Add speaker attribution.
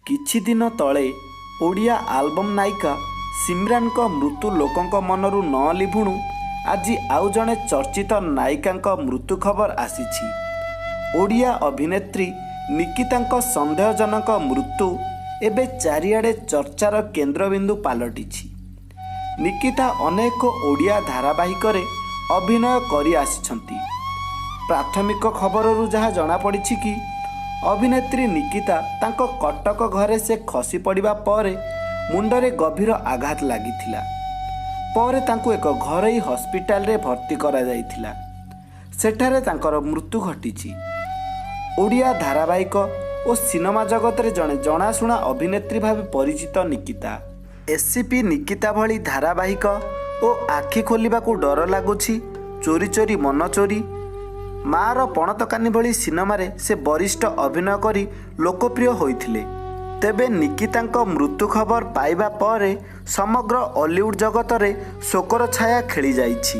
Speaker 1: କିଛିଦିନ ତଳେ ଓଡ଼ିଆ ଆଲବମ୍ ନାୟିକା ସିମ୍ରାନଙ୍କ ମୃତ୍ୟୁ ଲୋକଙ୍କ ମନରୁ ନ ଲିଭୁଣୁ ଆଜି ଆଉ ଜଣେ ଚର୍ଚ୍ଚିତ ନାୟିକାଙ୍କ ମୃତ୍ୟୁ ଖବର ଆସିଛି। ଓଡ଼ିଆ ଅଭିନେତ୍ରୀ ନିକିତାଙ୍କ ସନ୍ଦେହଜନକ ମୃତ୍ୟୁ ଏବେ ଚାରିଆଡ଼େ ଚର୍ଚ୍ଚାର କେନ୍ଦ୍ରବିନ୍ଦୁ ପାଲଟିଛି। ନିକିତା ଅନେକ ଓଡ଼ିଆ ଧାରାବାହିକରେ ଅଭିନୟ କରି ଆସିଛନ୍ତି। ପ୍ରାଥମିକ ଖବରରୁ ଯାହା ଜଣାପଡ଼ିଛି କି, ଅଭିନେତ୍ରୀ ନିକିତା ତାଙ୍କ କଟକ ଘରେ ସେ ଖସି ପଡ଼ିବା ପରେ ମୁଣ୍ଡରେ ଗଭୀର ଆଘାତ ଲାଗିଥିଲା। ପରେ ତାଙ୍କୁ ଏକ ଘରୋଇ ହସ୍ପିଟାଲରେ ଭର୍ତ୍ତି କରାଯାଇଥିଲା। ସେଠାରେ ତାଙ୍କର ମୃତ୍ୟୁ ଘଟିଛି। ଓଡ଼ିଆ ଧାରାବାହିକ ଓ ସିନେମା ଜଗତରେ ଜଣେ ଜଣାଶୁଣା ଅଭିନେତ୍ରୀ ଭାବେ ପରିଚିତ ନିକିତା। ଏସିପି ନିକିତା ଭଳି ଧାରାବାହିକ ଓ ଆଖି ଖୋଲିବାକୁ ଡର ଲାଗୁଛି, ଚୋରି ଚୋରି ମନ ଚୋରି, ମାଆର ପଣତକାନି ଭଳି ସିନେମାରେ ସେ ବଳିଷ୍ଠ ଅଭିନୟ କରି ଲୋକପ୍ରିୟ ହୋଇଥିଲେ। ତେବେ ନିକିତାଙ୍କ ମୃତ୍ୟୁ ଖବର ପାଇବା ପରେ ସମଗ୍ର ଅଲିଉଡ୍ ଜଗତରେ ଶୋକର ଛାୟା ଖେଳିଯାଇଛି।